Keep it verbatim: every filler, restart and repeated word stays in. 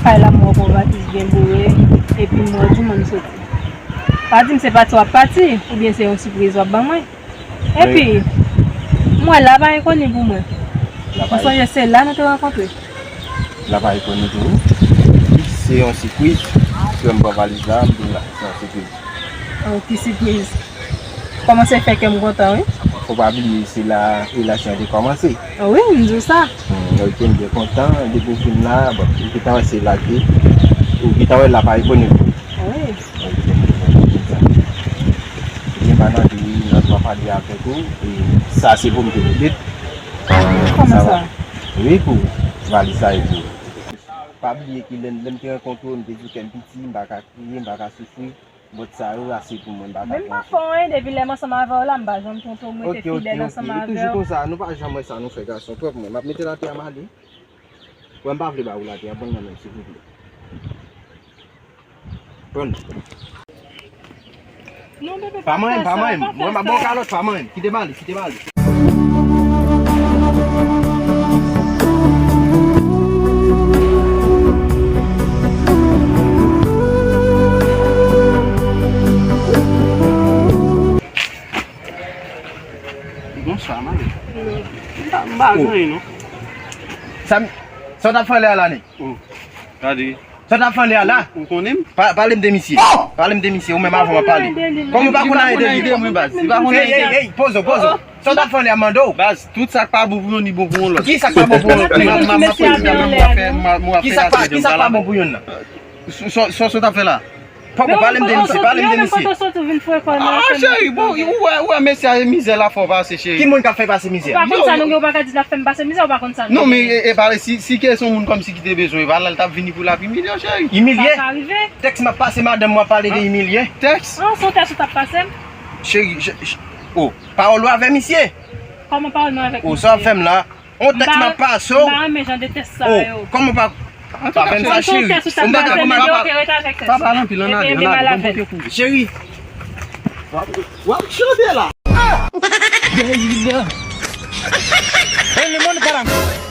Kay la, m wè w pran valiz byen boure, epi m wè w di w mwen m soti. Pa di m se pati w ap pati, oubyen se yon sipriz w ap ban mwen. Epi, m wè la pa enkoni pou mwen. M sonje se la nou te rankontre. La pa enkoni pou ou? Se yon sipriz. Si w wè m pran valiz la, m di w la, se yon sipriz. Oh, ki sipriz! Kòmanse fè kè m kontan, wi. Fò pa bliye, se la relasyon an te kòmanse. Wi, m di w sa. Hmm, ok, m byen kontan. Depi w fin la, bon, ou gentan wè se la ke, ou gentan wè la pa enkoni pou ou. Wi. Ok, m byen kontan. Ebyen, pa nan de nan dwa pale avèk ou. E sa se pou m te remet. Kòman sa? Wi, pou valiz sa e pou ou. Pa bliye ke lè, lè m te rankontre w, m te di w kè m piti, m pa ka kriye, m pa ka soufri. Bòt sa yo ase pou mwen, m pa ka pran. Men m pa fè w anyen depi lè m ansanm avè w la, m pa janm twonpe w, m rete fidèl ansanm avè w. Ok, ok, ok. E toujou konsa, nou pa janm wè sa nou fè gason. Pran pou mwen, m ap mete l atè a m ale. Wè, m pa vle ba ou l atè a, pran nan men m, silvouplè. Pran. Non, bebe, pa fè sa, pa fè sa. Pa manyen m, pa manyen m. Wè, m ap ba w kalòt, pa manyen m. Kite m ale, kite m ale. Bonswa, mari. M pa, m pa gen anyen, non. Sa m, sa w t ap fè anlè a la, nèg? Oh, gade. Sa w t ap fè anlè a la? Ou konnen m? Pa, pale m de misye. Pale m de misye, ou menm avan w ap pale. Kòman ou pa konn anyen de li? Li pa konn anyen de mwen, baz. Li pa konn anyen de mwen. Ey, ey, ey, poze w, poze w. Sa w t ap fè anlè a, m mande w? Baz, tout sa k pa bon pou youn, li bon pou yon lòt. Ki sa k pa bon pou yon lòt? M ap, m ap, m ap, m ap fè, m ap, m ap fè. Ki sa k pa, ki sa k pa bon pou youn nan? Sa, sa, sa w t ap fè la? Poko, pale m de misye, pale m de misye. Ah, cheri, bon, ou wè, ou wè mesye a, mizè l ap fè w pase, cheri. Ki moun k ap fè pase mizè? Ou pa konn sa, non, ou pa ka di l ap fè m pase mizè, ou pa konn sa, non. Non, men, e, e pale, si, si ke se yon moun kòmsi ki te bezwen, e pa la l t ap vini pou l ap imilye w, cheri. Imilye? Sa ka rive. Tèks m ap pase madanm, w ap pale de imilye? Tèks? Ah, se yon tèks ou t ap pase m? Cheri, je, je, oh, pawòl ou avè misye? Kòman pawòl mwen avèk misye? Oh, sa w ap fè m la? On tèks m ap pase w. M pa renmen jan de tèks sa yo. Oh, kòman pa, pa fè m sa, cheri. Ou pa ka, ou pa ka. Pa pale anpil, ann ale, ann ale, ban m pote kouri. Cheri. W ap, w ap chante la. Gayla. El mundo para.